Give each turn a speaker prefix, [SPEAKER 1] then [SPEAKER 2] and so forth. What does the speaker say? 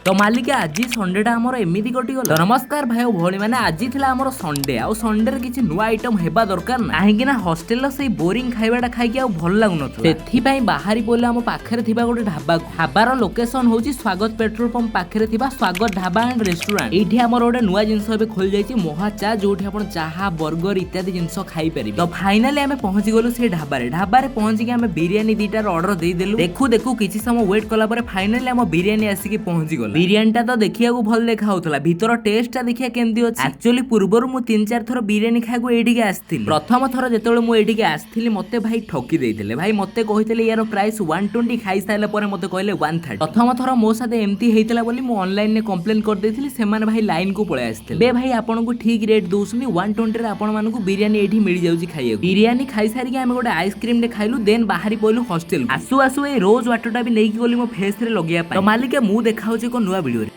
[SPEAKER 1] ତ ମାଲିକ, ଆଜି ସଣ୍ଡେଟା ଆମର ଏମିତି କଟିଗଲା। ତ ନମସ୍କାର ଭାଇ ଓ ଭଉଣୀ ମାନେ, ଆଜି ଥିଲା ଆମର ସଣ୍ଡେ ଆଉ ସଣ୍ଡେରେ କିଛି ନୂଆ ଆଇଟମ ହେବା ଦରକାର ନା, କାହିଁକି ନା ହଷ୍ଟେଲର ସେଇ ବୋରିଂ ଖାଇବାଟା ଖାଇକି ଆଉ ଭଲ ଲାଗୁନଥିଲା। ସେଥିପାଇଁ ବାହାରି ପଡ଼ିଲା ଆମ ପାଖରେ ଥିବା ଗୋଟେ ଢାବା। ଢାବାର ଲୋକେସନ ହଉଛି ସ୍ୱାଗତ ପେଟ୍ରୋଲ ପମ୍ପ ପାଖରେ ଥିବା ସ୍ୱାଗତ ଢାବା ଆଣ୍ଡ ରେଷ୍ଟୁରାଣ୍ଟ। ଏଇଠି ଆମର ଗୋଟେ ନୂଆ ଜିନିଷ ଏବେ ଖୋଲି ଯାଇଛି, ମହା ଚା, ଯୋଉଠି ଆପଣ ଚାହା, ବର୍ଗର ଇତ୍ୟାଦି ଜିନିଷ ଖାଇପାରିବେ। ତ ଫାଇନାଲି ଆମେ ପହଞ୍ଚି ଗଲୁ ସେଇ ଢାବାରେ। ଢାବାରେ ପହଞ୍ଚିକି ଆମେ ବିରିୟାନୀ ଦିଟାର ଅର୍ଡର ଦେଇଦେଲୁ। ଦେଖୁ ଦେଖୁ କିଛି ସମୟ ୱେଟ୍ କଲା ପରେ ଫାଇନାଲି ଆମ ବିରିୟାନୀ ଆସିକି ପହଞ୍ଚି ଗଲା। ବିରିୟାନୀଟା ତ ଦେଖିବାକୁ ଭଲ ଦେଖା ହଉଥିଲା, ଭିତର ଟେଷ୍ଟଟା ଦେଖିବା କେମିତି ଅଛି। ଆକ୍ଚୁଆଲି ପୂର୍ବରୁ ମୁଁ ତିନି ଚାରି ଥର ବିରିୟାନୀ ଖାଇବାକୁ ଏଇଠିକି ଆସିଥିଲି। ପ୍ରଥମ ଥର ଯେତେବେଳେ ମୁଁ ଏଇଠିକି ଆସିଥିଲି, ମତେ ଭାଇ ଠକି ଦେଇଥିଲେ। ଭାଇ ମତେ କହିଥିଲେ ୟାର ପ୍ରାଇସ୍ 120, ଖାଇସାରିଲା ପରେ ମତେ କହିଲେ 130। ପ୍ରଥମ ଥର ମୋ ସାଥେ ଏମିତି ହେଇଥିଲା ବୋଲି ମୁଁ ଅନଲାଇନରେ କମ୍ପ୍ଲେନ କରିଦେଇଥିଲି। ସେମାନେ ଭାଇ ଲାଇନକୁ ପଳେଇ ଆସିଥିଲେ। ଏବେ ଭାଇ ଆପଣଙ୍କୁ ଠିକ ରେଟ୍ ଦଉଛନ୍ତି। 120ରେ ଆପଣମାନଙ୍କୁ ବିରିୟାନୀ ଏଇଠି ମିଳିଯାଉଛି ଖାଇବାକୁ। ବିରିୟାନୀ ଖାଇସାରିକି ଆମେ ଗୋଟେ ଆଇସ୍କ୍ରିମଟେ ଖାଇଲୁ, ଦେନ୍ ବାହାରି ପଇଲୁ ହଷ୍ଟେଲ। ଆସୁ ଆସୁ ଏଇ ରୋଜ ୱାଟରଟା ବି ନେଇକି ଗଲି ମୋ ଫେସରେ ଲଗେଇବା ପାଇଁ। ତ ମାଲିକେ, ମୁଁ ଦେଖାଉଛି ଏକ ନୂଆ ଭିଡିଓରେ।